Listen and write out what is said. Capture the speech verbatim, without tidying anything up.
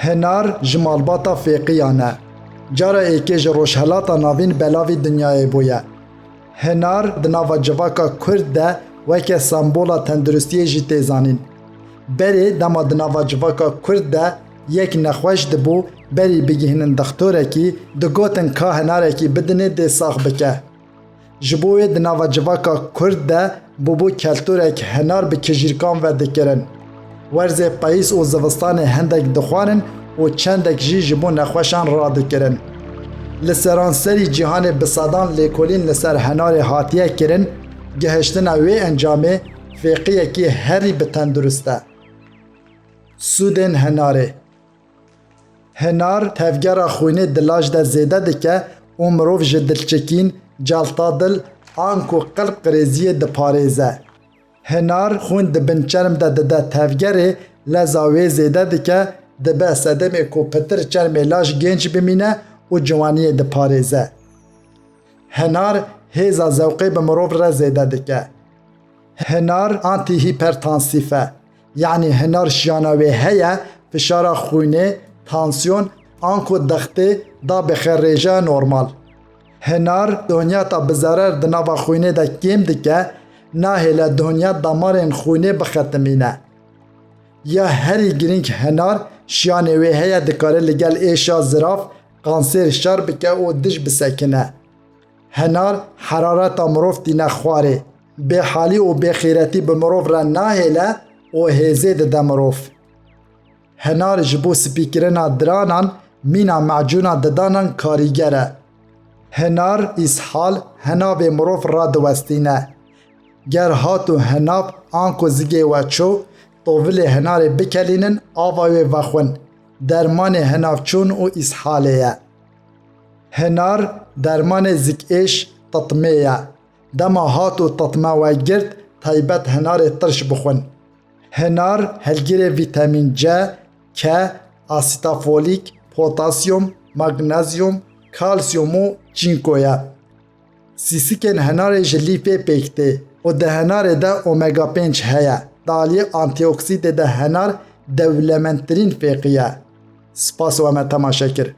Hinar ji malbata fêqiyan e. Cara êkê ji Rojhelata Navîn belavî dinyayê bûye. Hinar di nava civaka Kurd de weke sembola tenduristiyê jî tê zanîn. Berê dema di nava civaka Kurd de yek nexweş dibû, berî bigihînin dextorekî, digotin ka hinarekî bidinê dê sax bike. Ji bo wê di nava civaka Kurd de bûbû keltûrek hinar bi kijîrkan ve dikirin. Werzê peyîz û zivistanê hindek dixwarin û çendek jî ji bo nexweşan radikirin. Li seranserî cîhanê bi sedan lêkolîn li ser hinarê hatiye kirin, gihiştina wê encamê fêqiyekî herî bi tendurist e. Sûdên hinarê. Hinar tevgera xwînê di laj de zêde dike û mirov ji dilçikîn, celta dil, anku qilp qirêziyê diparêze. Hinar xwîn di bin çerm de dide tevgerê, leza wê zêde dike, dibe sedemê ku pitir çermê laj gênc bimîne û ciwaniyê diparêze. Hinar hêza zewqê bi mirov re zêde dike. Hinar antîhîpertansîf e. Yanî hinar şiyana wê heye fişara xwînê, tansiyon, anku dextê da bixe rêjeya normal. Hinar donyata bi zerer di nava xwînê de kêm dike, nahêle donya damarên xwînê bixetimîne. Ya herî girîng, hinar şiyanê wê heye dikare li gel êşa zirav, kansêr şer bike û dij bisekine. Hinar herareta mirov tîne xwarê. Bêhalî û bêxîretî bi mirov re nahêle û hêzê dide mirov. Hinar ji bo spîkirina diranan mîna macûna didanan karîger e. Hinar îshal hinavê mirov radiwestîne. Ger hat û hinav anku zigê we çû, tovilê hinarê bikelînin, ava wê vexwin. Dermanê hinavçûn û îshalê ye. Hinar dermanê zikêş, titmê ye. Dema hat û titme we girt, taybet hinarê tirş bixwin. Hinar hilgirê vîtemîn C, K, asîta folîk, potasyum, magnezyum, kalsiyum û çînko ye. Sîsikên hinarê ji lîfê pêk tê û di hinarê de omega pênc heye. Di aliyê antîoksîdê de hinar dewlemendtirîn fêqî ye. Spas we me temaşe kir.